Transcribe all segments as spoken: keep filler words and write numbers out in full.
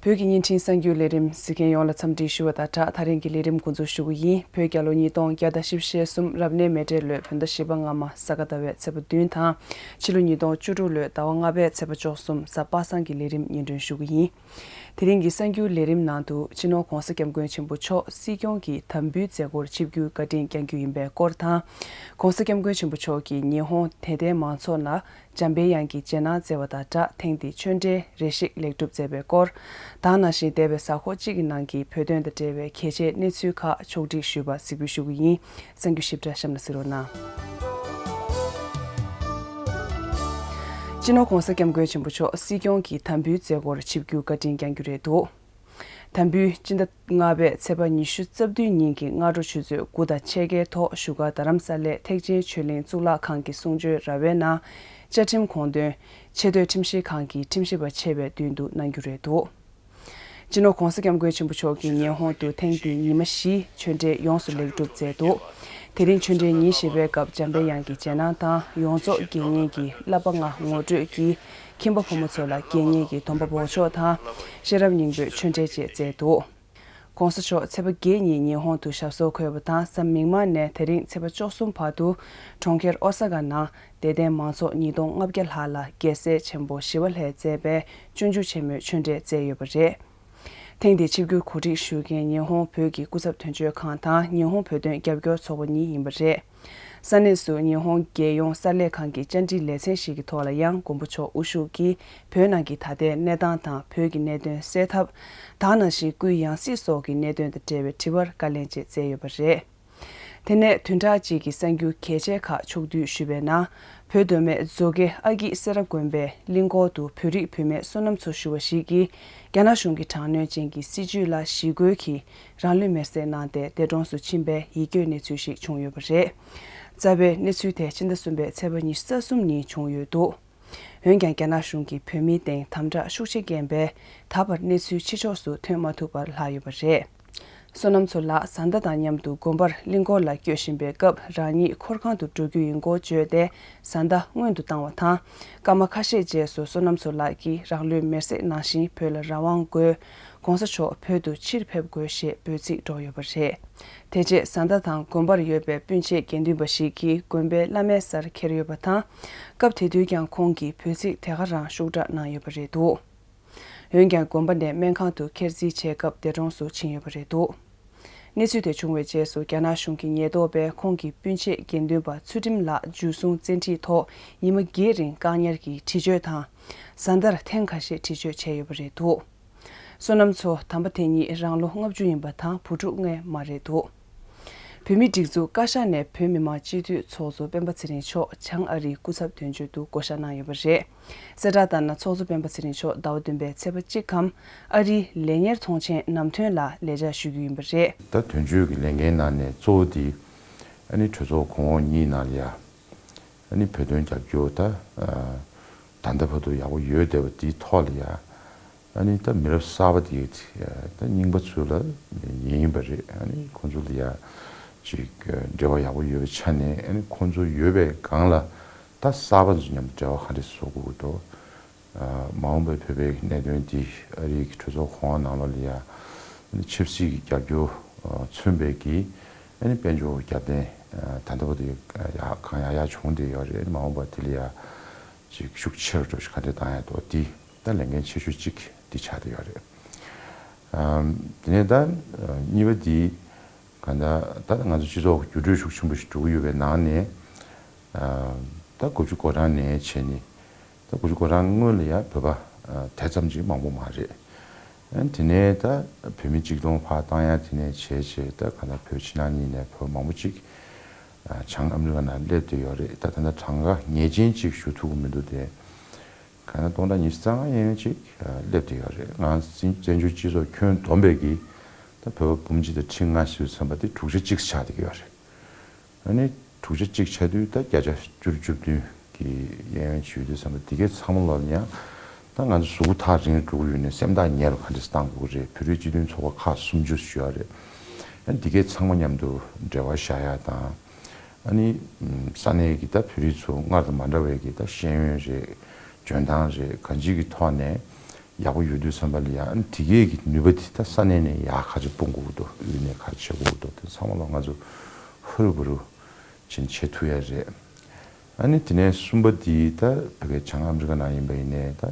བོད་ཀྱི་བརྙན་འཕྲིན་གསར་འགྱུར་ལས་རིམ་གཟིགས་མཁན་ཡོངས་ལ་འཚམས་འདྲི་ཞུ་བ་དང་སྦྲགས། ད་རིང་གི་ལས་རིམ་འགོ་འཛུགས་ཞུ་གི་ཡིན། བོད་རྒྱལ་ལོ་ཉིས་སྟོང་བརྒྱ་དང་བཞི་བཅུ་ཞེ་གསུམ་རབ་གནས་མེ་སྤྲེལ་ལོའི་བོད་ཟླ་བཞི་པ་སྔ་མ་ས་ག་ཟླ་བའི་ཚེས་པ་བདུན་དང་། ཕྱི་ལོ་ཉིས་སྟོང་བཅུ་དྲུག་ལོའི་ཟླ་བ་ལྔ་པའི་ཚེས་པ་བཅུ་གསུམ་གཟའ་པ་སངས་ཀྱི་ལས་རིམ་སྙན་སྒྲོན་ཞུ་གི་ཡིན། དེ་རིང་གི་གསར་འགྱུར་ལས་རིམ་ནང་དུ། སྤྱི་ནོར་༧གོང་ས་༧སྐྱབས་མགོན་ཆེན་པོ་མཆོག་སྲིད་སྐྱོང་གི་དམ་འབུལ་མཛད་སྒོར་ཆིབས་བསྒྱུར་བཀའ་དྲིན་བསྐྱང་རྒྱུ་ཡིན་པའི་སྐོར་དང་། ༸གོང་ས་༧སྐྱབས་མགོན་ཆེན་པོ་མཆོག་གིས་ཉི་ཧོང་དད་ལྡན་མང་ཚོགས་ལ་འཇམ་པའི་དབྱངས་ཀྱི་རྗེས་གནང་བསྩལ་བ་དང་སྦྲགས། ཐེངས་འདིའི་ཆོས་འབྲེལ་རེ་ཞིག་ལེགས་གྲུབ་མཛད་པའི་སྐོར། ད་ག་ནང་བཞིན་འདས་པའི་གཟའ་འཁོར་གཅིག་གི་ནང་གི་བོད་དོན་དང་འབྲེལ་བའི་གལ་ཆེའི་གནས་ཚུལ་ཁག་ཕྱོགས་སྒྲིག་ཞུས་པ་གཟིགས་འབུལ་ཞུ་གི་ཡིན། གསར་འགྱུར་ཞིབ་ཕྲ་གཤམ་ལ་གཟིགས་རོགས་གནང་། སྤྱི་ནོར་༸གོང་ས་༸སྐྱབས་མགོན་ཆེན་པོ་མཆོག་སྲིད་སྐྱོང་གི་དམ་འབུལ་མཛད་སྒོར་ཆིབས་བསྒྱུར་བཀའ་དྲིན་བསྐྱང་རྒྱུ་རེད་འདུག། དམ་འབུལ་སྤྱི་ཟླ་ལྔ་པའི་ཚེས་པ་ཉི་ཤུ་རྩ་བདུན་ཉིན་གྱི་སྔ་དྲོ་ཆུ་ཚོད་དགུ་དང་ཕྱེད་ཀའི་ཐོག་བཞུགས་སྒར་རྡ་རམ་ས་ལའི་ཐེག་ཆེན་ཆོས་གླིང་གཙུག་ལག་ཁང་གི་གསུང་ཆོས་ར་བའི་ནང་བཅའ་ཁྲིམས་དགོངས་དོན་ཆེས་མཐོའི་ཁྲིམས་ཞིབ་ཁང་གི་ཁྲིམས་ཞིབ་པ་ཆེ་བའི་མདུན་དུ་གནང་རྒྱུ་རེད་འདུག། སྤྱི་ནོར་༸གོང་ས་༸སྐྱབས་མགོན་ཆེན་པོ་མཆོག་གིས་ཉི་ཧོང་དུ་ཐེངས་འདིའི་ཉི་མ་བཞིའི་ཆོས་འབྲེལ་ཡོངས་སུ་ལེགས་གྲུབ་མཛད་འདུག། དེ་རིང་ཆོས་འབྲེལ་ཉིན་བཞི་པའི་སྐབས་འཇམ་པའི་དབྱངས་ཀྱི་རྗེས་གནང་དང་། ཡོངས་རྫོགས་དགེ་བསྙེན་གྱི་བསླབ་པ་ལྔ་ངོ་སྤྲོད་ཀྱིས་ཁྱིམ་པ་ཕོ་མོ་ཚོ་ལ་དགེ་བསྙེན་གྱི་སྡོམ་པ་འབོགས་ཆོག་དང་། ཤེས་རབ་སྙིང་པོའི་ཆོས་འབྲེལ་བཅས་མཛད་འདུག། ༸གོང་ས་མཆོག་ཚེས་པ་བརྒྱད་ཉིན་ཉི་ཧོང་དུ་ཞབས་སོར་འཁོད་པ་དང་། གཟའ་མིག་དམར་ནས་དེ་རིང་ཚེས་པ་བཅུ་གསུམ་བར་དུ་གྲོང་ཁྱེར་ཨོ་ས་ཀ་ནང་དད་ལྡན་མང་ཚོགས་ཉིས་སྟོང་ལྔ་བརྒྱ་ལྷག་ལ་རྒྱལ་སྲས་ཆེན་པོ་ཞི་བ་ལྷས་མཛད་པའི་སྤྱོད་འཇུག་ཆེན་མོའི་ཆོས་འབྲེལ་བསྩལ་ཡོད་པ་རེད། ཐེངས་འདིའི་ཆིབས་བསྒྱུར་གོ་སྒྲིག་ཞུ་མཁན་ཉི་ཧོང་བོད་ཀྱི་སྐུ་ཚབ་དོན་གཅོད་ཁང་དང་ཉི་ཧོང་བོད་དོན་རྒྱབ་སྐྱོར་ཚོགས་པ་གཉིས་ཡིན་པ་རེད། ས་གནས་སུ་ཉི་ཧོང་རྒྱལ་ཡོངས་གསར་ལས་ཁང་གི་བཅར་འདྲི་ལེ་ཚན་ཞིག་གི་ཐོག་ལ་ཡང་མགོན་པོ་མཆོག་དབུ་བཞུགས་ཀྱིས་བོད་ནང་གི་ད་ལྟའི་གནས་སྟངས་དང་། བོད་ཀྱི་གནད་དོན་སེལ་ཐབས། ད་ག་ནང་བཞིན་སྐུའི་ཡང་སྲིད་སོགས་ཀྱི་གནད་དོན་དང་འབྲེལ་བའི་དྲི་བར་བཀའ་ལན་བཅས་བསྩལ་ཡོད་པ་རེད། དེ་ནས་བདུན་ཕྲག་གཅིག་གི་གསར་འགྱུར་གལ་ཆེ་ཁག་ཕྱོགས་བསྡུས་ཞུས་པའི་ནང་། བོད་མདོ་སྨད་མཛོ་དགེ་ཨ་སྐྱིད་སེ་ར་དགོན་པའི་གླིང་སྐོར་དུ་བོད་རིགས་བུད་མེད་བསོད་ནམས་མཚོ་ཞུ་བ་ཞིག་གིས་རྒྱ་ནག་གཞུང་གི་དྲག་གནོན་ཅན་གྱི་སྲིད་བྱུས་ལ་ཞི་རྒོལ་གྱིས་རང་ལུས་མེར་སྲེག་གནང་སྟེ་འདས་གྲོངས་སུ་ཕྱིན་པའི་ཡིད་སྐྱོའི་གནས་ཚུལ་ཞིག་བྱུང་ཡོད་པ་རེད། རྩ་བའི་གནས་ཚུལ་དེ་ཕྱི་ཟླ་གསུམ་པའི་ཚེས་པ་ཉི་ཤུ་རྩ་གསུམ་ཉིན་བྱུང་ཡོད་འདུག། འོན་ཀྱང་། རྒྱ་ནག་གཞུང་གིས་བོད་མིའི་སྟེང་དམ་དྲག་ཤུགས་ཆེ་བསྐྱངས་པས། ད་བར་གནས་ཚུལ་ཕྱི་ཕྱོགས་སུ་ཐོན་མ་ཐུབ་པར་ལྷག་ཡོད་པ་རེད། བསོད་ནམས་མཚོ་ལགས་བཟའ་ཟླ་དང་མཉམ་དུ་དགོན་པར་གླིང་སྐོར་ལ་སྐྱོད་བཞིན་པའི་སྐབས། རང་ཉིད་འཁོར་ཁང་དུ་འགྲོ་རྒྱུ་ཡིན་སྐོར་བརྗོད་དེ་བཟའ་ཟླ་སྔོན་དུ་བཏང་བ་དང་། སྐར་མ་ཁ་ཤས་རྗེས་སུ་བསོད་ནམས་མཚོ་ལགས་ཀྱིས་རང་ལུས་མེར་སྲེག་གནང་ཞིང་། བོད་ལ་རང་དབང་དགོས། ༸གོང་ས་མཆོག་བོད་དུ་ཕྱིར་ཕེབས་དགོས་ཞེས་འབོད་ཚིག་བསྒྲགས་ཡོད་པ་རེད། དེ་རྗེས་བཟའ་ཟླ་དང་དགོན་པར་ཡོད་པའི་སྤུན་མཆེད་དགེ་འདུན་པ་ཞིག་གིས་དགོན་པའི་བླ་མའི་སར་འཁྱེར་ཡོད་པ་དང་། སྐབས་དེ་དུས་ཀྱང་ཁོང་གིས་འབོད་ཚིག་དེ་ག་རང་ཤུགས་དྲག་གནང་ཡོད་པ་རེད་འདུག། འོན་ཀྱང་། དགོན་པ་ནས་སྨན་ཁང་དུ་འཁྱེར་རྩིས་བྱས་སྐབས་འདས་གྲོངས་སུ་ཕྱིན་ཡོད་པ་རེད་འདུག། གནས་ཚུལ་དེ་བྱུང་བའི་རྗེས་སུ། རྒྱ་ནག་གཞུང་གི་ཉེན་རྟོག་པས་ཁོང་གི་སྤུན་མཆེད་དགེ་འདུན་པ་ཚུལ་ཁྲིམས་ལགས་འཇུ་བཟུང་བཙན་ཁྲིད་ཐོག་ཉི་མ་བརྒྱད་རིང་བཀག་ཉར་གྱིས་འདྲི་གཅོད་དང་། བཟའ་ཟླར་ཐེངས་ཁ་ཤས་འདྲི་གཅོད་བྱས་ཡོད་པ་རེད་འདུག། བསོད་ནམས་མཚོ་དམ་པ་དེ་ཉིད་རང་ལོ་ལྔ་བཅུ་ཡིན་པ་དང་། བུ་ཕྲུག་ལྔ་མ་རེད་འདུག། བོད་མིའི་སྒྲིག་འཛུགས་བཀའ་ཤག་ནས་བོད་མི་མང་སྤྱི་འཐུས་ཚོགས་གཙོ་སྤེན་པ་ཚེ་རིང་མཆོག་བྱང་ཨ་རིའི་སྐུ་ཚབ་དོན་གཅོད་དུ་བསྐོ་བཞག་གནང་ཡོད་པ་རེད། གསལ་བསྒྲགས་ལྟར་ན། ཚོགས་གཙོ་སྤེན་པ་ཚེ་རིང་མཆོག་ཟླ་བ་བདུན་པའི་ཚེས་པ་གཅིག་གམ། ཨ་རིའི་ལས་གཉེར་ཐོངས་མཆན་ནམ་ཐོན་ལ་ལས་བཅར་ཞུ་རྒྱུ་ཡིན་པ་རེད། ད་དོན་གཅོད་ཀྱི་ལས་འགན་ནང་ནས་གཙོ་བོ་དེ། ཨ་ནི་གྲོས་ཚོགས་གོང་འོག་གཉིས་ནང་ལ་ཡ། ཨ་ནི་བོད་དོན་རྒྱབ་སྐྱོར་ད། ཨ། ད་ལྟ་བར་དུ་ཡག་པོ་ཡོད་བསྡད་པ་དེའི་ཐོག་ལ་ཡ། ཨ་ནི་ད་མི་རབས་གསར་པ་དེ་ད་རྙིང་པ་ཚོ་ལ་ཡིན་པ་རེད། ཨ་ནི་ཁོང་ཚོ་ལ་ཡ་ཅིག་འབྲེལ་བ་ཡག་པོ་ཡོད་པའི་ཆ་ནས། ཨ་ནི་ཁོང་ཚོ་ཡོད་པའི་སྒང་ལ་ད་གསར་པ་ཚོ་མཉམ་དུ་འབྲེལ་བ་ག་འདྲ་བཟོ་དགོས་ཀྱི་འདུག། ཨ། མ་འོངས་པའི་བོད་པའི་གནད་དོན་འདི་ཨ་རིའི་གྲོས་ཚོགས་གོང་འོག་ནང་ལོགས་ལ་ཡ། ཨ་ནི་ཆབ་སྲིད་ཀྱི་རྒྱབ་སྐྱོར་མཚོན་པའི་གི། ཨ་ནི་དཔལ་འབྱོར་རྒྱབ་རྟེན་ད་ལྟ་བར་དུ་ཡ་གང་ཡག་ཡག་བྱུང་བསྡད་ཡོད་རེད། མ་འོངས་པ་དེ་ལ་ཡ། ཅིག་ཤུགས་ཆེ་རུ་འགྲོ་ཞིག་ག་འདྲ་བཏང་ཡ་འདུག། འདི་ད་ལས་འགན་ཆེ་ཤོས་གཅིག་འདི་ཆགས་བསྡད་ཡོད་རེད། ཨམ། དེ་ནས་ད་གཉིས་པ་འདི་ག་ད་ད་ང་ཚོ་སྤྱི་ཚོགས་འགྱུར་འགྲོས་ཤུགས་ཆེན་པོ་ཞིག་འགྲོ་གི་ཡོད་པའི་ནང་ནས། ཨམ། ད་དགུ་བཅུ་གོ་གྲངས་ནས་བྱས་ནས། ད་དགུ་བཅུ་གོ་གྲངས་སྔོན་ལ་ཡང་བོད་པ་དེ་ཙམ་ཅིག་མང་པོ་མ་རེད། ཨ། དེ་ནས་ད་བོད་མི་གཅིག་སྟོང་ཕར་བཏང་ཡ་དེ་ནས་བྱས་བྱས། ད་ག་ད་བོད་ཕྱི་ནང་གཉིས་ནས་བོད་མང་པོ་ཅིག་ཨ། བྱང་ཨ་མི་རི་ཀ་ནང་སླེབས་བསྡད་ཡོད་རེད། ད་ད་ལྟ་གྲངས་ཀ་ངེས་ཅན་ཅིག་ཞུ་ཐུབ་ཀྱི་མི་འདུག་སྟེ། ག་ད་སྟོང་ཕྲག་ཉི་ཤུ་རྩ་ལྔ་ཡན་ཡོད་ཅིག་ཨ། སླེབས་བསྡད་ཡོད་རེད། ང་བཙན་བཙན་བྱོལ་སྤྱི་ཚོགས་ཁྱོན་བསྡོམས་པའི་གི་ད་བོད་པ་འབུམ་གཅིག་དང་ཁྲི་ལྔ་ཞིག་ཟིན་པ་དེ་དྲུག་ཆ་གཅིག་ཆགས་བསྡད་ཀྱི་ཡོད་རེད། ཨ་ནི་དྲུག་ཆ་གཅིག་ཆགས་དུས་ད་བརྒྱ་ཆ་བཅུ་བཅུ་བདུན་གྱི་གཡས་གཡོན་ཞུས་དུས་ཙམ་པ། འདི་གའི་ཚང་མ་ལོག་ཡང་ད་ང་ཚོ་གཟུགས་པོ་ཐག་རིང་འགྲོ་གི་ཡོད་ནས་སེམས་ཐག་ཉེ་རུ་ག་འདྲས་བཏང་དགོས་ཀྱི་རེད། བོད་རིགས་སྤྱི་མཐུན་ཚོགས་པ་ཁག་སུམ་ཅུ་ཞུ་ཡ་རེད། ཨ་ནི་འདི་གའི་ཚང་མ་མཉམ་དུ་འབྲེལ་བ་བཞག་ཡ་དང་། ཨ་ནི་ས་གནས་ཀྱི་ད་བོད་རིགས་ཚོ་སྔར་དང་མ་འདྲ་བའི་གི་ད་ཤེས་ཡོན་རེད། འཇོན་ཐང་རེད། གང་ཅིའི་གི་ཐོག་ནས། ཡག་པོ་ཡོད་དུས་ཙམ་པ་ལ་ཡང་དེ་གས་ཀྱི་ནུས་པ་དེ་ད་ས་གནས་ནས་ཡར་ག་ཚོད་སྤུངས་དགོས་ཀྱི་འདུག་དབུས་ནས་ག་ཚོད་བྱེད་དགོས་ཀྱི་འདུག་དེ་ཚང་མ་ལ་ང་ཚོ་ཧུ་རུ་བུ་རུ་ཕྱིན་བྱེད་ཐུབ་ཡ་རེད། ཨ་ནི་དེ་ནས་གསུམ་པ་དེ་ད་བོད་སྐད་བྱང་ཨ་མི་རི་ཀ་ནང་ཡིན་པ་ཡིན་ནའི་ད་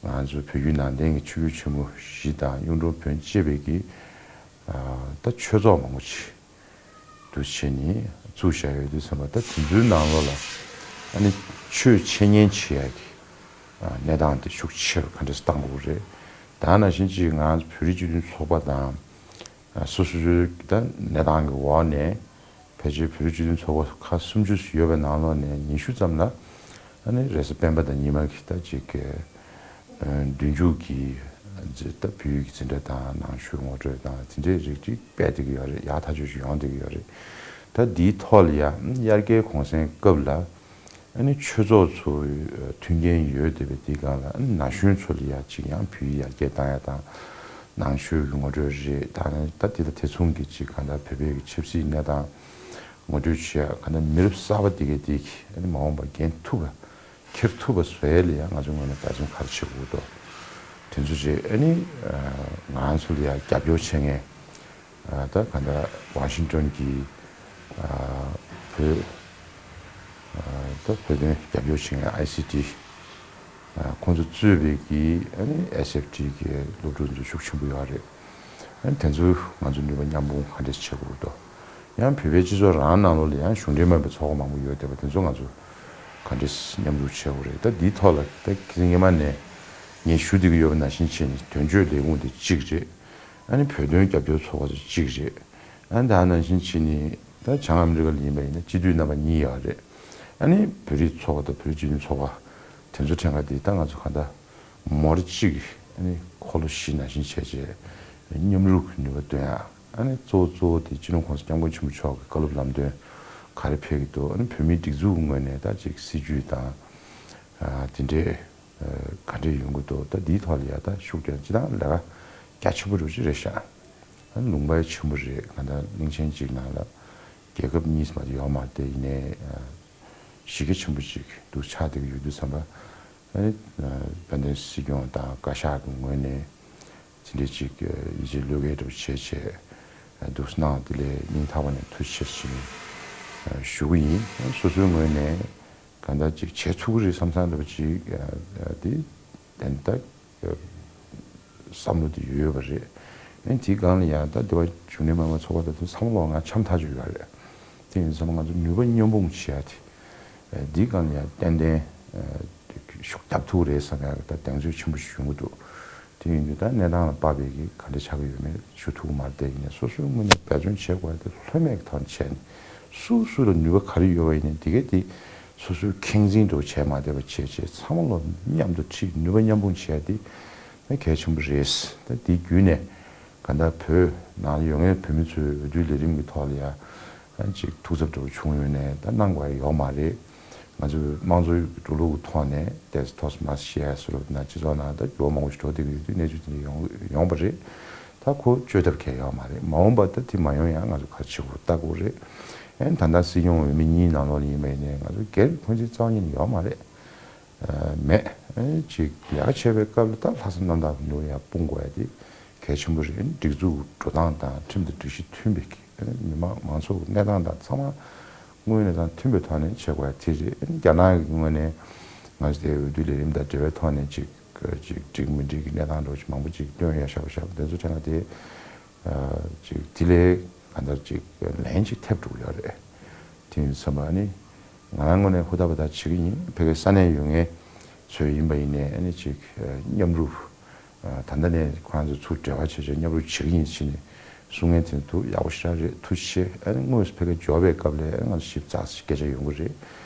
ང་ཚོ་བོད་བརྒྱུད་ནང་བསྟན་གྱི་ཆོས་བརྒྱུད་ཆེན་མོ་བཞི་དང་གཡུང་དྲུང་བོན་བཅས་པའི་གི་ད་ཆོས་ཚོགས་མང་པོ་ཅིག་འདུ་བྱེད་ནི་བཙུགས་བཞག་ཡོད་དུས་ཙམ་པ་ད་དེ་ཚོའི་ནང་ལོགས་ལ་ཨ་ནི་ཆོས་འཆད་ཉན་བྱེད་ཡ་གི་གནས་སྟངས་དེ་ཤུགས་ཆེ་རུ་ག་འདྲས་བཏང་དགོས་རེད། ད་ནང་བཞིན་ཅིག་ང་བོད་རིགས་སྤྱི་མཐུན་ཚོགས་པ་དང་སོ་སོ་སོའི་ད་གནས་སྟངས་ཀྱི་འོག་ནས་ཕལ་ཆེར་བོད་རིགས་སྤྱི་མཐུན་ཚོགས་པ་ཁག་སུམ་ཅུ་ཡོད་པའི་ནང་ལོགས་ནས་ཉི་ཤུ་ཙམ་ལ་ཨ་ནི་རེས་གཟའ་སྤེན་པ་དང་ཉི་མ་གི་ད་ཅིག་གི་མདུན་མཇུག་གི་ད་བོད་ཡིག་གི་འཛིན་གྲྭ་དང་ནང་ཆོས་ངོ་སྤྲོད་དང་དེ་འདྲའི་རིགས་ཅིག་སྤེལ་བསྡད་ཀྱི་ཡོད་རེད། ཡག་ཐག་ཆོད་ཅིག་ཡོང་བསྡད་ཀྱི་ཡོད་རེད། ད་འདིའི་ཐོག་ལ་ཡང་དབྱར་ཁའི་གུང་སེང་སྐབས་ལ་ཨ་ནི་ཆོས་ཚོགས་ཚོ་མཐུན་རྐྱེན་ཡོད་བསྡད་པའི་འདི་སྒང་ལ་ཨ་ནི་ན་གཞོན་ཚོ་ལ་ཡ་ཅིག་ཡང་བོད་ཡིག་ཡར་རྒྱས་བཏང་ཡ་དང་ནང་ཆོས་ཀྱི་ངོ་སྤྲོད་རེད། ད་ནི་ད་འདི་དང་དེ་མཚུངས་ཀྱི་ཅིག་གང་ལྟར་བོད་པའི་གི་ཆབ་སྲིད་གནས་སྟངས་ངོ་སྤྲོད་བྱེད་ཡ་གང་ལྟར་མི་རབས་གསར་པ་འདི་གས་འདི་གི་ཨ་ནི་མ་འོངས་པར་འགན་ཐུག་པ་འཁྱེར་ཐུབ་པ་བཟོ་ཡ་ལ་ཡ་ང་ཚོ་ངོས་ནས་འབད་བརྩོན་ག་རེ་བྱེད་དགོས་འདུག་དེ་ཚོ་རེད། ཨ་ནི་ང་ཚོ་ལ་ཡ་རྒྱབ་སྐྱོར་བྱེད་མཁན་ད་ག་འདྲ་ཝ་ཤིང་ཏོན་གྱི་བོད་ད་བོད་དོན་རྒྱབ་སྐྱོར་བྱེད་མཁན་ཨའི་སི་ཊི་ཁོང་ཚོ་གཙོས་པའི་གི་ཨ་ནི་ཨེས་ཨེཕ་ཊི་གི་སློབ་ཕྲུག་ཚོ་ཤུགས་ཆེན་པོ་ཡོད་རེད། ཨ་ནི་དེ་ཚོ་ང་ཚོ་ནུས་པ་མཉམ་སྤུངས་ག་འདྲས་བྱེད་དགོས་འདུག་ཡང་བོད་པའི་སྤྱི་ཚོགས་རང་ནང་ལོགས་ལ་ཡང་གཞུང་འབྲེལ་མིན་པའི་ཚོགས་པ་མང་པོ་ཡོད་བསྡད་པ་དེ་ཚོ་ང་ཚོ་ག་འདྲས་མཉམ་རུབ་བྱེད་དགོས་རེད། ད་འདིའི་ཐོག་ལ་ད་ཁྱེད་ཚོ་སྔོན་མ་ནས་ངས་ཞུ་བསྡད་ཀྱི་ཡོད་པ་ནང་བཞིན་བྱས་ནས་དོན་གཅོད་ལས་ཁུངས་དེ་གཅིག་རེད། ཨ་ནི་བོད་དོན་རྒྱབ་སྐྱོར་ཚོགས་པ་དེ་གཅིག་རེད། ཨ་ནི་ད་ནང་བཞིན་བྱས་ནས་ད་བྱང་ཨ་མི་རི་ཀ་ལ་ཡིན་པ་ཡིན་ན་སྤྱི་འཐུས་རྣམ་པ་གཉིས་ཡོད་རེད། ཨ་ནི་བོད་རིགས་ཚོགས་པ་དང་བོད་རིགས་སྤྱི་མཐུན་ཚོགས་པ་དེ་ཚོ་ཕྲན་ཁ་དེ་ད་ང་ཚོ་ག་འདྲ་མོ་རེ་གཅིག་ཨ་ནི་འཁོར་ལོ་བཞི་ནང་བཞིན་བྱས་བྱས་མཉམ་རུབ་ཀྱི་ནུས་པ་འདོན་ཡ། ཨ་ནི་གཙོ་བོ་གཙོ་བོ་དེ་སྤྱི་ནོར་༸གོང་ས་༸སྐྱབས་མགོན་ཆེན་པོ་མཆོག་གི་བཀའ་སློབ་ལམ་སྟོན་ག་རེ་ཕེབས་ཀྱི་འདུག་ཨ་ནི་བོད་མིའི་སྒྲིག་འཛུགས་ངོས་ནས་ད་ཅིག་སྲིད་ཇུས་དང་དེ་འདྲའི་ག་འདྲས་ཡོང་གི་འདུག་ད་འདིའི་ཐོག་ལ་ཡ་ད་ཤུགས་རྒྱག་སྤྱི་བཏང་ལས་ཀ་རྒྱ་ཆེན་པོ་འགྲོ་གི་རེད་ཤག་ཨ་ནི་ལུང་པ་ཆེན་པོ་རེད། གང་ལྟར་གླིང་ཆེན་གཅིག་ནང་ལ་རྒྱལ་ཁབ་གཉིས་མ་གཏོགས་ཡོད་མ་རེད། དེ་ཡིན་ནའི་གཞི་རྒྱ་ཆེན་པོ་ཅིག་འདུག་ཆགས་བསྡད་ཀྱི་ཡོད་དུས་ཙམ་པ། ཨ་ནི་དཔལ་ལྡན་སྲིད་སྐྱོང་དང་བཀའ་ཤག་གི་ངོས་ནས་དེ་འདྲའི་ཅིག་ཡིད་ཆེས་བློས་འགེལ་འདྲ་པོ་བྱས་བྱས་འདུག་གནང་། དེ་ལས་སྙིང་ཐག་པ་ནས་ཐུགས་རྗེ་ཆེ་ཞུ་ཞུ་གི་ཡིན། སོ་སོའི་ངོས་ནས་གང་ལྟར་ཅིག་བྱེད་ཐུབ་ཀྱི་རེད་བསམ་བསམ་འདྲ་པོ་ཅིག་དེ་ཏན་ཏན་བསམ་བློ་དེ་ཡོད་པ་རེད། ཨ་ནི་དེའི་སྒང་ལ་ཡང་ད་འདི་བ་གཞུང་འབྲེལ་མ་ཡིན་པའི་ཚོགས་པ་དེ་ཚོ་ཚང་མ་ལོག་ང་འཆམ་ཐག་ཆོད་ཡོད་རེད། དེ་ཡིན་ཙང་ང་ཚོ་ནུས་པ་མཉམ་སྤུངས་བྱེད་ཡ་དེ་འདིའི་སྒང་ལ་ཡང་ཏན་ཏན་ཤུགས་རྒྱབ་ཐུབ་རེད་བསམ་ཡ་གི་ད་གདེང་ཚོད་ཆེན་པོ་ཞིག་ཡོང་གི་འདུག་དེ་ཡིན་དུས་ད་གནས་སྟངས་ལ་དཔག་པའི་གི་ག་འདྲ་ཆགས་ཀྱི་ཡོད་མེད་ཞུ་ཐུབ་ཀྱི་མ་རེད། དེ་ཡིན་ནའི་སོ་སོའི་ངོས་ནས་འབད་བརྩོན་བྱེད་དགོས་ཡ་དེ་ལྷོད་མེད་ཀྱི་ཐོག་ནས་བྱས་ནས་སུ་སུ་ལ་ནུས་པ་ག་རེ་ཡོད་པ་ཡིན་ནའི་དེ་གས་དེ་སོ་སོའི་ཁེངས་འཛིན་འདྲ་བོ་བྱས་མ་བསྡད་པ་བྱས་བྱས་ཚང་མ་ལོ་མཉམ་དུ་ཁྲིད་ནུས་པ་མཉམ་སྤུངས་བྱས་ཏེ་ད་གལ་ཆེན་པོ་རེད། ད་འདི་བརྒྱུད་ནས་གང་ལྟར་བོད་ནང་ཡོད་མཁན་བོད་མི་ཚོའི་འོས་བསྡུ་ལས་རིམ་གྱི་ཐོག་ལ་ཡ་ཅིག་ཐུགས་འཚབ་འདྲ་བོ་བྱུང་ཡོད་ནའི་ད་གནང་དགོས་ཡ་ཡོད་མ་རེད། ང་ཚོའི་དམངས་གཙོའི་འགྲོ་ལུགས་ཀྱི་ཐོག་ནས་ཏོག་ཙམ་ཏོག་ཙམ་མར་བཤད་ཡ་སུ་རུ་ན་སྤྱི་ཚོགས་ནང་ད་འགྱུར་བ་མང་པོ་ཞིག་འགྲོ་བསྡད་ཀྱི་ཡོད་དུས་གནས་ཚུལ་དེ་འདྲ་ཡོང་ཡོང་པ་རེད། ད་ཁོ་བཅོས་ཐབས་གང་ཡང་ཡོད་མ་རེད། མ་འོངས་པ་ད་དེ་མ་ཡོང་ཡ་ང་ཚོ་ག་རེ་བྱེད་དགོས་ལྟ་དགོས་རེད། ཨེ་ད་ལྟ་སྲིད་སྐྱོང་འོས་མི་གཉིས་ནང་ལོགས་ལ་ཡིན་པ་ཡིན་ནའི་ང་ཚོ་སྒེར་གྱི་འཁོན་འཛིན་རྩ་བ་ཉིད་ནས་ཡོད་མ་རེད། ཨ་མེད། ཨེ་ཅིག་ལས་ཀ་བྱེད་པའི་སྐབས་ལ་ད་ལྷག་བསམ་རྣམ་དག་གི་ནུས་ཡ་སྤུངས་དགོས་ཡ་དེ་གལ་ཆེན་པོ་རེད། སྒྲིག་འཛུགས་འགྲོ་སྟངས་དང་ཁྲིམས་དང་སྒྲིག་གཞི་མཐུན་པའི་ཨེ་མི་མང་མང་ཚོགས་ཀྱི་གནས་སྟངས་དང་ཚང་མ་དངོས་གནས་དང་མཐུན་པའི་ཐོག་ནས་བྱེད་དགོས་ཡ་དེ་རེད། ཨེ་རྒྱ་ནག་གི་ངོས་ནས་ང་ཚོ་དེ་འོས་བསྡུ་ལས་རིམ་དང་འབྲེལ་བའི་ཐོག་ནས་ཅིག་ཅིག་འགྲིག་མི་འགྲིག་གི་གནས་སྟངས་འདྲ་བོ་ཅིག་མང་པོ་ཅིག་བཏོན་ཡ་ཤག་པ་ཤག་པ་དེ་ཚོ་དྲན་ན་དེ། ཅིག་དེ་ལས་གང་ལྟར་ཅིག་ལན་ཅིག་ཐེབས་འགྲོ་གི་ཡོད་རེད། དེ་ཡིན་ཙམ་པ་ནི་ང་རང་ངོས་ནས་ཧུར་ཐག་པ་ཐག་བྱེད་ཀྱི་ཡིན། ཕ་གིའི་ས་གནས་ཡོད་མཁན་ཚོས་ཡིན་པ་ཡིན་ནའི་ཨ་ནི་ཅིག་མཉམ་རུབ་ད་ལྟ་ནས་ཁོ་རང་ཚོ་ཚུར་འབྲེལ་བ་བྱས་བྱས་མཉམ་རུབ་བྱེད་ཀྱི་ཡིན་ཟེར་ནས་གསུང་མཁན་དེ་འདུག་ཡག་པོ་ཞེ་དྲག་རེད། ཐུགས་རྗེ་ཆེ། ཨ་ནི་དངོས་སུ་ཕ་གིར་འབྱོར་བའི་སྐབས་ལ་ཨ་ནི་ང་ཚོ་ཞིབ་ཚགས་སུ་སྐད་ཆ་ཡོང་གི་རེད།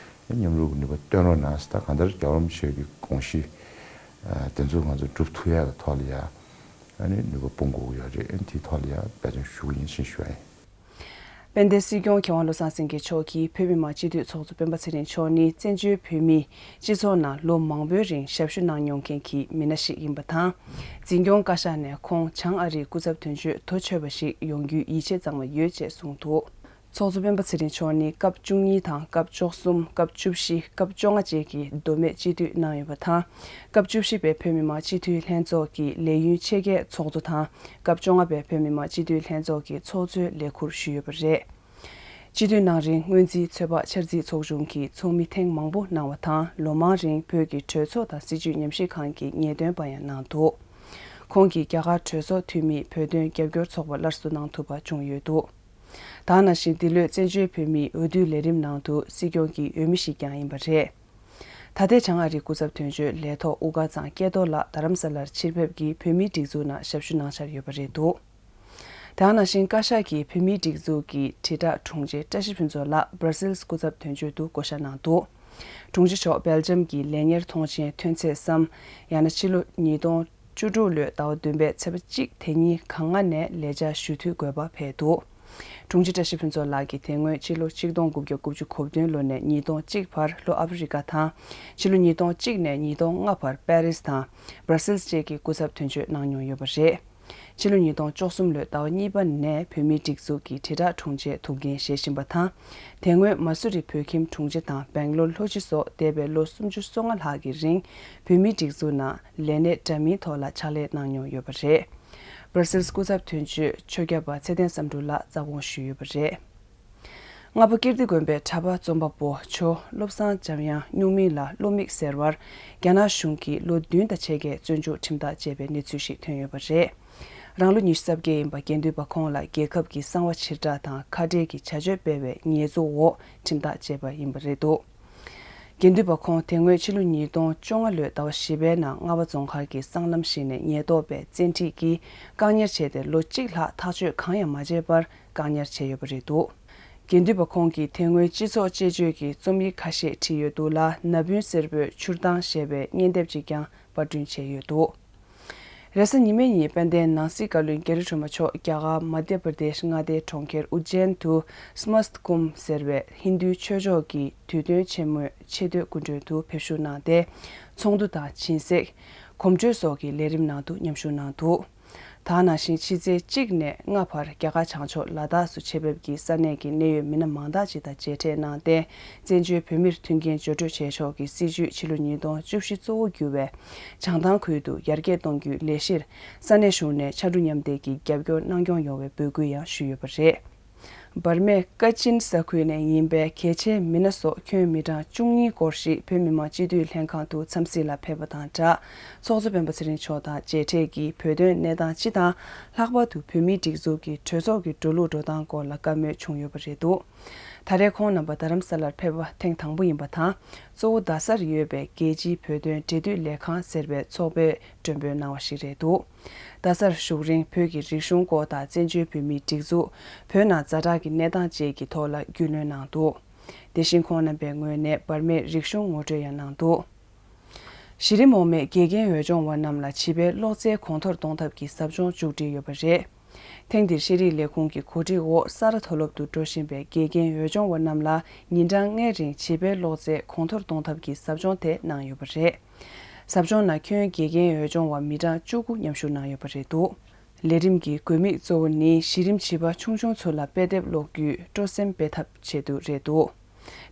མཉམ་རུབ་ཀྱི་ནུས་པ་བཏོན་རོགས་གནང་ཟེར། ད་གང་ལྟར་རྒྱལ་བ་རིན་པོ་ཆེ་གི་དགོངས་གཞི་དེ་ཚོ་ང་ཚོ་སྒྲུབ་ཐུབ་ཡག་གི་ཐོག་ལ་ཡ། ཨ་ནི་ནུས་པ་སྤུངས་དགོས་ཀྱི་ཡོད་རེད། ཨ་ནི་དེའི་ཐོག་ལ་ཡང་འབད་བརྩོན་ཞུ་གི་ཡིན་ཞེས་ཞུ་བ་ཡིན། དཔལ་ལྡན་སྲིད་སྐྱོང་མཁས་དབང་བློ་བཟང་སེང་གེ་མཆོག་གིས་བོད་མི་མང་སྤྱི་འཐུས་ཚོགས་གཙོ་སྤེན་པ་ཚེ་རིང་མཆོག་ནི་བཙན་བྱོལ་བོད་མིའི་སྤྱི་ཚོགས་ནང་ལོ་མང་པོའི་རིང་ཞབས་ཞུ་གནང་མྱོང་མཁན་གྱི་མི་སྣ་ཞིག་ཡིན་པ་དང་། འཛིན་སྐྱོང་བཀའ་ཤག་ནས་ཁོང་བྱང་ཨ་རིའི་སྐུ་ཚབ་དོན་གཅོད་དོ་ཆོད་པ་ཞིག་ཡོང་རྒྱུའི་ཡིད་ཆེས་གཙང་མ་ཡོད་ཅེས་གསུངས་འདུག་ཚོགས་གཙོ་སྤེན་པ་ཚེ་རིང་མཆོག་ནི་སྐབས་བཅུ་གཉིས་དང་སྐབས་བཅུ་གསུམ། སྐབས་བཅུ་བཞི། སྐབས་བཅོ་ལྔ་བཅས་ཀྱི་མདོ་སྨད་སྤྱི་འཐུས་གནང་ཡོད་པ་དང་། སྐབས་བཅུ་བཞི་པའི་བོད་མི་མང་སྤྱི་འཐུས་ལྷན་ཚོགས་ཀྱི་ལས་ཡུན་ཆེད་མཁས་ཚོགས་གཙོ་དང་། སྐབས་བཅོ་ལྔ་པའི་བོད་མི་མང་སྤྱི་འཐུས་ལྷན་ཚོགས་ཀྱི་ཚོགས་གཙོའི་ལས་ཁུར་ཞུས་ཡོད་པ་རེད། སྤྱི་འཐུས་གནང་རིང་སྔོན་རྩིས་ཚོད་དཔག་འཆར་རྩིས་ཚོགས་ཆུང་གིས་ཚོགས་མི་ཐེངས་མང་པོ་གནང་བ་དང་། ལོ་མང་རིང་བོད་ཀྱི་གྲོས་ཚོགས་དང་སྲིད་བྱུས་ཉམས་ཞིབ་ཁང་གི་ངེས་སྟོན་པ་ཡང་གནང་འདུག་ཁོང་གིས་རྒྱ་གར་གྲོས་ཚོགས་འཐུས་མིའི་བོད་དོན་རྒྱབ་སྐྱོར་ཚོགས་པ་སླར་གསོ་གནང་ཐུབ་པ་བྱུང་ཡོད་འདུག་ད་ག་ནང་བཞིན་འདི་ལོའི་བཙན་བྱོལ་བོད་མིའི་འོས་བསྡུའི་ལས་རིམ་ནང་དུ་སྲིད་སྐྱོང་གི་འོས་མི་ཞིག་ཀྱང་ཡིན་པ་རེད། ད་ལྟའི་བྱང་ཨ་རིའི་སྐུ་ཚབ་དོན་གཅོད་ལས་ཐོག་དབུ་དཀར་ཚང་སྐལ་རྡོར་ལགས་རྡ་རམ་ས་ལར་ཕྱིར་ཕེབས་ཀྱིས་བོད་མིའི་སྒྲིག་འཛུགས་ནང་ཞབས་ཞུ་གནང་འཆར་ཡོད་པ་རེད་འདུག་དེ་ནང་བཞིན་བཀའ་ཤག་གིས་བོད་མིའི་སྒྲིག་འཛུགས་ཀྱི་དྲིལ་བསྒྲགས་དྲུང་ཆེ་བཀྲ་ཤིས་ཕུན་ཚོགས་ལགས་སྦར་སིལ་སྐུ་ཚབ་དོན་གཅོད་དུ་བསྐོ་བཞག་གནང་འདུག་དྲུང་ཆེ་མཆོག་སྦེལ་ཇམ་གྱི་ལས་གཉེར་མཐོང་ཆེན་ཐོན་ཚད་སམ། ཡང་ན་ཕྱི་ལོ་ཉིས་སྟོང་བཅུ་དྲུག་ལོའི་ཟླ་བ་བདུན་པའི་ཚེས་པ་གཅིག་དེ་ཉིན་ག་ང་ནས་ལས་བྱ་ཞུ་འཐུས་དགོས་པ་ཕེབས་འདུག་དྲུང་ཆེ་བཀྲ་ཤིས་ཕུན་ཚོགས་ལགས་ཀྱིས་དེ་སྔོན་ཕྱི་ལོ་ཆིག་སྟོང་དགུ་བརྒྱ་དགུ་བཅུ་གོ་བདུན་ལོ་ནས་ཉིས་སྟོང་གཅིག་བར་ལྷོ་ཨ་ཕི་རི་ཀ་དང་། ཕྱི་ལོ་ཉིས་སྟོང་གཅིག་ནས་ཉིས་སྟོང་ལྔ་བར་པེ་རིས་དང་། སྦར་སིལ་བཅས་ཀྱི་སྐུ་ཚབ་དོན་གཅོད་གནང་མྱོང་ཡོད་པ་རེད། ཕྱི་ལོ་ཉིས་སྟོང་བཅུ་གསུམ་ལོའི་ཟླ་བ་གཉིས་པ་ནས་བོད་མིའི་སྒྲིག་འཛུགས་ཀྱི་དྲིལ་བསྒྲགས་དྲུང་ཆེའི་ཐུགས་འགན་བཞེས་བཞིན་པ་དང་། དེ་སྔོན་མ་སུ་རི་བོད་ཁྱིམ་དྲུང་ཆེ་དང་སྦེང་ལོར་ལྷོ་སྤྱི་སོགས་འདས་པའི་ལོ་སུམ་ཅུ་སོ་ལྔ་ལྷག་གི་རིང་བོད་མིའི་སྒྲིག་འཛུགས་ནང་ལས་གནས་འདྲ་མིན་ཐོག་ལ་ཕྱག་ལས་གནང་མྱོང་ཡོད་པ་རེད། སྦར་སིལ་སྐུ་ཚབ་དོན་གཅོད་ཆོས་ཁྱབ་པ་ཚེ་བརྟན་བསམ་འགྲུབ་ལགས་རྩ་དགོངས་ཞུས་ཡོད་པ་རེད། སྔ་པོ་ཀིརྟི་དགོན་པའི་གྲྭ་པ་རྩོམ་པ་པོ་ཇོ་བློ་བཟང་འཇམ་དབྱངས་སྨྱུག་མིང་ལ་བློ་མིག་ཟེར་བར་རྒྱ་ནག་གཞུང་གིས་ལོ་བདུན་དང་ཕྱེད་ཀའི་བཙོན་འཇུག་ཁྲིམས་ཐག་བཅད་པའི་གནས་ཚུལ་ཞིག་ཐོན་ཡོད་པ་རེད། རང་ལོ་ཉི་ཤུ་རྩ་བརྒྱད་ཡིན་པ་དགེ་འདུན་པ་ཁོང་ལ་རྒྱལ་ཁབ་ཀྱི་གསང་བ་ཕྱིར་བསྒྲགས་དང་ཁ་བྲལ་གྱི་བྱ་སྤྱོད་སྤེལ་བའི་ཉེས་འཛུགས་འོག་ཁྲིམས་ཐག་བཅད་པ་ཡིན་པ་རེད་འདུག་དགེ་འདུན་པ་ཁོང་དེ་སྔོན་ཕྱི་ལོ་ཉིས་སྟོང་བཅོ་ལྔ་ལོའི་ཟླ་བ་བཞི་པའི་ནང་རྔ་བ་རྫོང་མཁར་གྱི་སྲང་ལམ་ཞིག་ནས་ཉེན་རྟོག་པས་བཙན་ཁྲིད་ཀྱིས་བཀག་ཉར་བྱས་ཏེ་ལོ་གཅིག་ལྷག་ཐག་གཅོད་གང་ཡང་མ་བྱས་པར་བཀག་ཉར་བྱས་ཡོད་པ་རེད་འདུག་དགེ་འདུན་པ་ཁོང་གིས་དེ་སྔོན་སྤྱི་ཚོགས་དཔྱད་བརྗོད་ཀྱི་རྩོམ་ཡིག་ཁ་ཤས་བྲིས་ཡོད་འདུག་ལ། ན་བུན་སེར་པོས་ཕྱུར་བཏང་ཞེས་པའི་སྙན་དེབ་ཅིག་ཀྱང་པར་སྐྲུན་བྱས་ཡོད་འདུག་རེས་གཟའ་ཉི་མའི་ཉིན་དཔལ་ལྡན་ནང་སྲིད་བཀའ་བློན་རྒྱ་རི་སྒྲོལ་མ་མཆོག་རྒྱ་གར་མ་དྷྱ་པྲ་དེཤ་མངའ་སྡེའི་གྲོང་ཁྱེར་ཨུ་ཇེན་དུ་སྨ་སྟ་ཀུམ་ཟེར་བའི་ཧིན་རྡུའི་ཆོས་ཕྱོགས་ཀྱི་དུས་སྟོན་ཆེན་མོའི་ཆེ་བསྟོད་སྐུ་མགྲོན་དུ་ཕེབས་བཞུགས་གནང་སྟེ། ཚོགས་འདུ་དང་། སྦྱིན་སྲེག་གོམ་བགྲོད་སོགས་ཀྱི་ལས་རིམ་ནང་དུ་མཉམ་ཞུགས་གནང་འདུག་ད་ག་ནང་བཞིན་ཕྱི་ཚེས་གཅིག་ནས་ལྔ་བར་རྒྱ་གར་བྱང་ཕྱོགས་ལ་དྭགས་སུ་ཆེད་ཕེབས་ཀྱིས་ས་གནས་ཀྱི་གནད་ཡོད་མི་སྣ་མང་དག་ཅིག་དང་མཇལ་འཕྲད་གནང་སྟེ། བཙན་བྱོལ་བོད་མིར་མཐུན་རྐྱེན་སྦྱོར་སྤྲོད་བྱེད་ཕྱོགས་ཀྱི་སྲིད་བྱུས་ཕྱི་ལོ་ཉིས་སྟོང་བཅུ་བཞི་གཙོ་བོ་གྱུར་བའི་བྱང་ཐང་ཁུལ་དུ་ཡར་རྒྱས་གཏོང་རྒྱུའི་ལས་གཞིར་ས་གནས་གཞུང་ནས་ཕྱར་གྲུ་མཉམ་འདེགས་ཀྱི་རྒྱབ་སྐྱོར་གནང་སྐྱོང་ཡོང་བའི་འབོད་སྐུལ་ཡང་ཞུས་ཡོད་པ་རེད། འབར་མའི་ཀ་ཅིན་ས་ཁུལ་ནས་ཡིན་པའི་གལ་ཆེའི་མི་སྣ་སོགས་ཁྱོན་མི་གྲངས་བཅུ་གཉིས་སྐོར་ཞིག་བོད་མི་མང་སྤྱི་འཐུས་ལྷན་ཁང་དུ་འཚམས་གཟིགས་ལ་ཕེབས་པ་དང་སྦྲགས། ཚོགས་གཙོ་སྤེན་པ་ཚེ་རིང་མཆོག་དང་མཇལ་འཕྲད་ཀྱིས་བོད་དོན་གནས་སྟངས་སྤྱི་དང་། ལྷག་པར་དུ་བོད་མིའི་སྒྲིག་འཛུགས་ཀྱི་གྲོས་ཚོགས་ཀྱི་འགྲོ་ལུགས་འགྲོ་སྟངས་སྐོར་ལ་བཀའ་མོལ་བྱུང་ཡོད་པ་རེད་འདུག་ད་རེས་ཁོང་རྣམ་པ་རྡ་རམ་ས་ལར་ཕེབས་པ་ཐེངས་དང་པོ་ཡིན་པ་དང་། གཙོ་བོ་རྡ་སར་ཡོད་པའི་རྒྱལ་སྤྱིའི་བོད་དོན་འབྲེལ་མཐུད་ལས་ཁང་ཟེར་བའི་ཚོགས་པས་མགྲོན་འབོད་གནང་བ་ཞིག་རེད་འདུག་རྡ་སར་བཞུགས་རིང་བོད་ཀྱི་རིག་གཞུང་སྐོར་དང་བཙན་བྱོལ་བོད་མིའི་སྒྲིག་འཛུགས། བོད་ནང་ཛ་དྲག་གི་གནས་སྟངས་བཅས་ཀྱི་ཐོག་ལ་རྒྱུས་ལོན་གནང་འདུག་དེ་བཞིན་ཁོང་རྣམ་པའི་ངོས་ནས་འབར་མའི་རིག་གཞུང་ངོ་སྤྲོད་ཡང་གནང་འདུག་གཞི་རིམ་འོག་མའི་དགེ་རྒན་འོས་སྦྱོང་བ་རྣམས་ལ་བྱིས་པའི་གློག་རྫས་གོང་མཐོར་གཏོང་ཐབས་ཀྱི་ཟབ་སྦྱོང་མཇུག་སྒྲིལ་ཡོད་པ་རེད། ཐེངས་འདིར་ཤེས་རིག་ལས་ཁུངས་ཀྱི་གོ་སྒྲིག་འོག་ས་རཱ་མཐོ་སློབ་ཏུ་འགྲོ་བཞིན་པའི་དགེ་རྒན་འོས་སྦྱོང་བ་རྣམས་ལ་ཉིན་གྲངས་ལྔའི་རིང་བྱིས་པའི་གློག་རྫས་གོང་མཐོར་གཏོང་ཐབས་ཀྱི་ཟབ་སྦྱོང་དེ་གནང་ཡོད་པ་རེད། ཟབ་སྦྱོང་ནང་ཁྱོན་དགེ་རྒན་འོས་སྦྱོང་བ་མི་གྲངས་བཅུ་དགུ་མཉམ་ཞུགས་གནང་ཡོད་པ་རེད་འདུག་ལས་རིམ་གྱི་དགོས་དམིགས་གཙོ་བོ་ནི་གཞི་རིམ་བྱིས་པ་ཆུང་ཆུང་ཚོ་ལ་དཔེ་དེབ་ཀློག་རྒྱུའི་སྤྲོ་སེམས་སྤེལ་ཐབས་ཆེད་དུ་རེད་འདུག་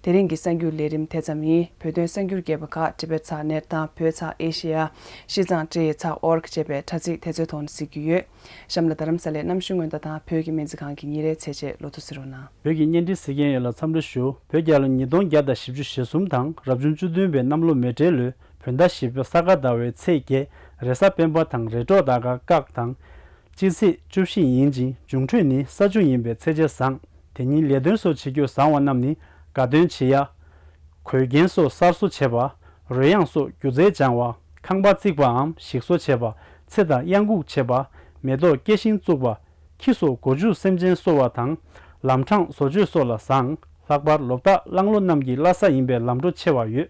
དེ་རིང་གི་གསར་འགྱུར་ལས་རིམ་དེ་ཙམ་ཡིན། བོད་དོན་གསར་འགྱུར་རྒྱས་པ་ཁག་ཊི་བེཊ་ཚགས་ནེཊ་དང་བོད་ཚགས་ཨེ་ཤེ་ཡ། ཤིས་ཙང་ཊི་ཚགས་ཨོ་རྒ་ཅེས་པའི་དྲ་ཚིགས་དེ་ཚོའི་ཐོག་ནས་གཟིགས་རྒྱུ་ཡོད། གཤམ་ལ་རྡ་རམ་ས་ལའི་གནམ་གཤིས་སྔོན་བརྡ་དང་བོད་ཀྱི་སྨན་རྩིས་ཁང་གི་ཉིན་རེའི་ཚེས་ཆེད་ལོ་ཐོ་གཟིགས་རོགས་གནང་། བོད་ཀྱི་བརྙན་འཕྲིན་གཟིགས་མཁན་ཡོངས་ལ་འཚམས་འདྲི་ཞུ། བོད་རྒྱལ་ལོ་ཉིས་སྟོང་བརྒྱ་དང་བཞི་བཅུ་ཞེ་གསུམ་དང་རབ་བྱུང་བཅུ་བདུན་པའི་གནམ་ལོ་མེ་སྤྲེལ་ལོའི་བོད་ཟླ་བཞི་པའི་ས་ག་ཟླ་བའི་ཚེས་བརྒྱད། རེས་གཟའ་སྤེན་པ་དང་རེས་གྲོགས་ཟླ་སྐར་སྐག་དང་། སྤྱི་ཚེས་བཅུ་བཞི་ཡིན་ཅིང་འབྱུང་འཕྲོད་ནི་ས་བཅུ་ཡིན་པས་ཚེས་ཆ་བཟང་། དེ་ཉིན་ལས་དོན་སོགས་བྱེད་རྒྱུ་བཟང་བ་རྣམས་ནི་དགའ་སྟོན་བྱེད་ཡ། གོས་རྒྱན་སོགས་གསར་བཟོ་བྱེད་པ། རོལ་དབྱངས་སོགས་སྒྱུ་རྩལ་སྦྱང་བ། ཁང་པ་བརྩིགས་པའམ་ཞིག་གསོ་བྱེད་པ། ཚེ་དང་གཡང་འགུགས་བྱེད་པ། མེ་ཏོག་སྐྱེ་ཤིང་བཙུགས་པ། ཁྱི་སོགས་སྒོ་ཕྱུགས་སེམས་ཅན་གསོ་བ་དང་། ལམ་འཕྲང་བཟོ་བཅོས་སོགས་ལ་བཟང་། ལྷག་པར་ལོ་རྟགས་གླང་ལོ་རྣམས་ཀྱི་བླ་གཟའ་ཡིན་པས་ལམ་འགྲོ་ཆེ་བ་ཡོད།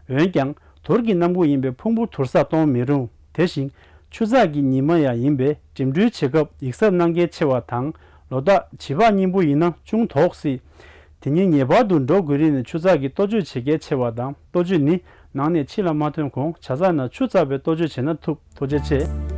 འོན་ཀྱང་དུར་གྱི་གནམ་སྒོ་ཡིན་པས་ཕུང་པོ་དུར་ས་གཏོང་མི་རུང་། དེ་བཞིན་ཆུ་ཚགས་ཀྱི་ཉི་མ་ཡང་ཡིན་པས་འགྲིམ་འགྲུལ་བྱེད་སྐབས་ཡིག་ཚབ་གནང་གལ་ཆེ་བ་དང་། ལོ་རྟགས་བྱི་པགས་སྙིང་པོ་ཡིན་ན་ཅུང་དོགས་སྲིད། དེ་ཉིན་ངེས་པར་དུ་འགྲོ་དགོས་རིགས་ནས་ཆུ་ཚགས་ཀྱི་ལྟོ་བཅོས་བྱེད་གལ་ཆེ་བ་དང་། ལྟོ་བཅོས་ནི་ནང་ནས་ཕྱི་ལ་མ་ཐོན་གོང་ཇ་ཚགས་ནང་ཆུ་བཙགས་པའི་ལྟོ་བཅོས་བྱས་ན་ཐུབ། ཐུགས་རྗེ་ཆེ།